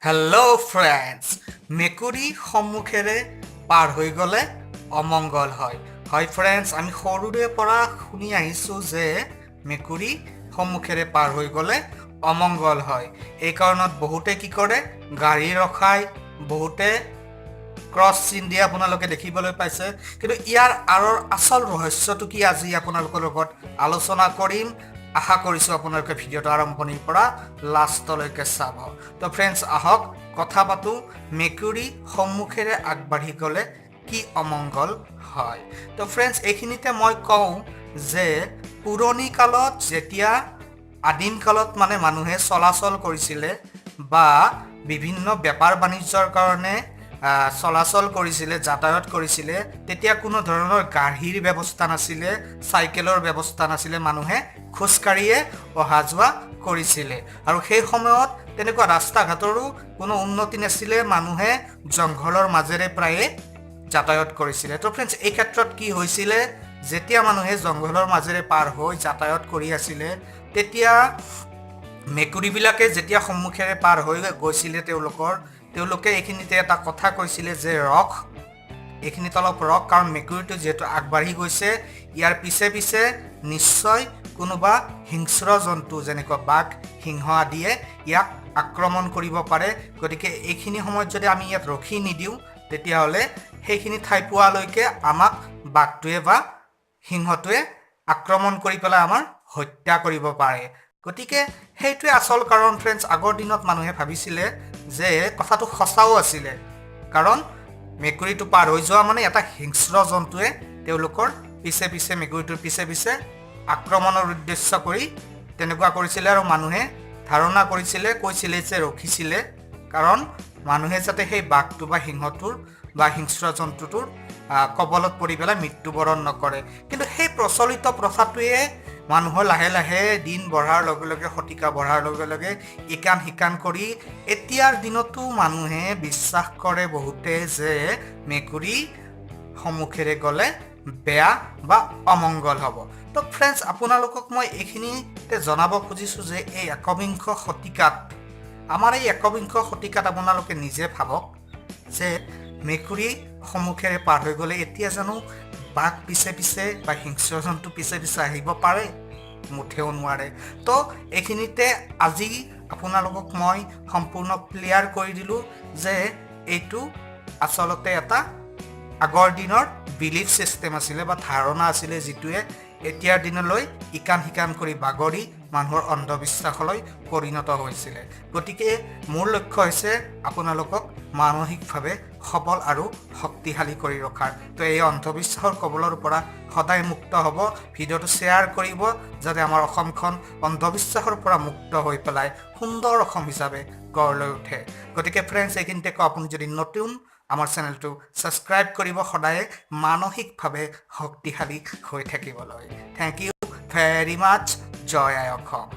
Hello' friends, মেকুৰী সন্মুখেৰে পাৰ হৈ গ'লে অমংগল হয়। হয় ফ্ৰেণ্ডছ, আমি সৰুৰে পৰা শুনি আহিছোঁ যে মেকুৰী সন্মুখেৰে পাৰ হৈ গ'লে অমংগল হয়। এই কাৰণত বহুতে কি কৰে? গাড়ী ৰখায়, বহুতে ক্ৰছ চিন দিয়ে, আপোনালোকে দেখিবলৈ পাইছে। কিন্তু ইয়াৰ আঁৰৰ আচল ৰহস্যটো কি, আজি আপোনালোকৰ লগত আলোচনা কৰিম। আশা কৰিছোঁ আপোনালোকে ভিডিঅ'টো আৰম্ভণিৰ পৰা লাষ্টলৈকে চাব। তো ফ্ৰেণ্ডছ, আহক কথা পাতোঁ, মেকুৰী সন্মুখেৰে আগবাঢ়ি গ'লে কি অমংগল হয়। তো ফ্ৰেণ্ডছ, এইখিনিতে মই কওঁ যে পুৰণি কালত, যেতিয়া আদিম কালত মানে মানুহে চলাচল কৰিছিলে বা বিভিন্ন বেপাৰ বাণিজ্যৰ কাৰণে চলাচল কৰিছিলে, যাতায়াত কৰিছিলে, তেতিয়া কোনো ধৰণৰ গাড়ীৰ ব্যৱস্থা নাছিলে, চাইকেলৰ ব্যৱস্থা নাছিলে। মানুহে খোজকাঢ়িয়ে অহা যোৱা কৰিছিলে আৰু সেই সময়ত তেনেকুৱা ৰাস্তা ঘাটৰো কোনো উন্নতি নাছিলে। মানুহে জংঘলৰ মাজেৰে প্ৰায়ে যাতায়াত কৰিছিলে। তো ফ্ৰেণ্ডছ, এই ক্ষেত্ৰত কি হৈছিলে? যেতিয়া মানুহে জংঘলৰ মাজেৰে পাৰ হৈ যাতায়াত কৰি আছিলে, তেতিয়া মেকুৰীবিলাকে যেতিয়া সন্মুখেৰে পাৰ হৈ গৈছিলে তেওঁলোকৰ, তেওঁলোকে এইখিনিতে এটা কথা কৈছিলে যে ৰখ, এইখিনিত অলপ ৰখ, কাৰণ মেকুৰীটো যিহেতু আগবাঢ়ি গৈছে, ইয়াৰ পিছে পিছে নিশ্চয় কোনোবা হিংস্ৰ জন্তু, যেনেকুৱা বাঘ, সিংহ আদিয়ে ইয়াক আক্ৰমণ কৰিব পাৰে। গতিকে এইখিনি সময়ত যদি আমি ইয়াত ৰখি নিদিওঁ, তেতিয়াহ'লে সেইখিনি ঠাই পোৱালৈকে আমাক বাঘটোৱে বা সিংহটোৱে আক্ৰমণ কৰি পেলাই আমাৰ হত্যা কৰিব পাৰে। গতিকে সেইটোৱে আচল কাৰণ ফ্ৰেণ্ডছ। আগৰ দিনত মানুহে ভাবিছিলে যে কথাটো সঁচাও আছিলে, কাৰণ মেকুৰীটো পাৰ হৈ যোৱা মানে এটা হিংস্ৰ জন্তুৱে তেওঁলোকৰ পিছে পিছে, মেকুৰীটোৰ পিছে পিছে আক্ৰমণৰ উদ্দেশ্য কৰি তেনেকুৱা কৰিছিলে। আৰু মানুহে ধাৰণা কৰিছিলে, কৈছিলে যে ৰখিছিলে, কাৰণ মানুহে যাতে সেই বাঘটো বা সিংহটোৰ বা হিংস্ৰ জন্তুটোৰ কবলত পৰি পেলাই মৃত্যুবৰণ নকৰে। কিন্তু সেই প্ৰচলিত প্ৰথাটোৱে মানুহৰ লাহে লাহে দিন বঢ়াৰ লগে লগে, শতিকা বঢ়াৰ লগে লগে ইকান সিকান কৰি এতিয়াৰ দিনতো মানুহে বিশ্বাস কৰে বহুতে যে মেকুৰী সন্মুখেৰে গ'লে বেয়া বা অমংগল হ'ব। তো ফ্ৰেণ্ডছ, আপোনালোকক মই এইখিনিতে জনাব খুজিছোঁ যে এই একবিংশ শতিকাত, আমাৰ এই একবিংশ শতিকাত আপোনালোকে নিজে ভাবক যে মেকুৰী সন্মুখেৰে পাৰ হৈ গ'লে এতিয়া জানো বাঘ পিছে পিছে বা হিংস্ৰ জন্তু পিছে পিছে আহিব পাৰে? মুঠেও নোৱাৰে। তো এইখিনিতে আজি আপোনালোকক মই সম্পূৰ্ণ ক্লিয়াৰ কৰি দিলোঁ যে এইটো আচলতে এটা আগৰ দিনৰ বিলিফ ছিষ্টেম আছিলে বা ধাৰণা আছিলে, যিটোৱে এতিয়াৰ দিনলৈ ইকান সিকান কৰি বাগৰি মানুহৰ অন্ধবিশ্বাসলৈ পৰিণত হৈছিলে। গতিকে মোৰ লক্ষ্য হৈছে আপোনালোকক মানসিকভাৱে সবল আৰু শক্তিশালী কৰি ৰখাৰ। তো এই অন্ধবিশ্বাসৰ কবলৰ পৰা সদায় মুক্ত হ'ব। ভিডিঅ'টো শ্বেয়াৰ কৰিব, যাতে আমাৰ অসমখন অন্ধবিশ্বাসৰ পৰা মুক্ত হৈ পেলাই সুন্দৰ অসম হিচাপে গঢ় লৈ উঠে। গতিকে ফ্ৰেণ্ডছ, এইখিনিতে কওঁ, আপুনি যদি নতুন, আমাৰ চেনেলটো ছাবস্ক্ৰাইব কৰিব, সদায়ে মানসিকভাৱে শক্তিশালী হৈ থাকিবলৈ। Thank you very much. Joy I Assam.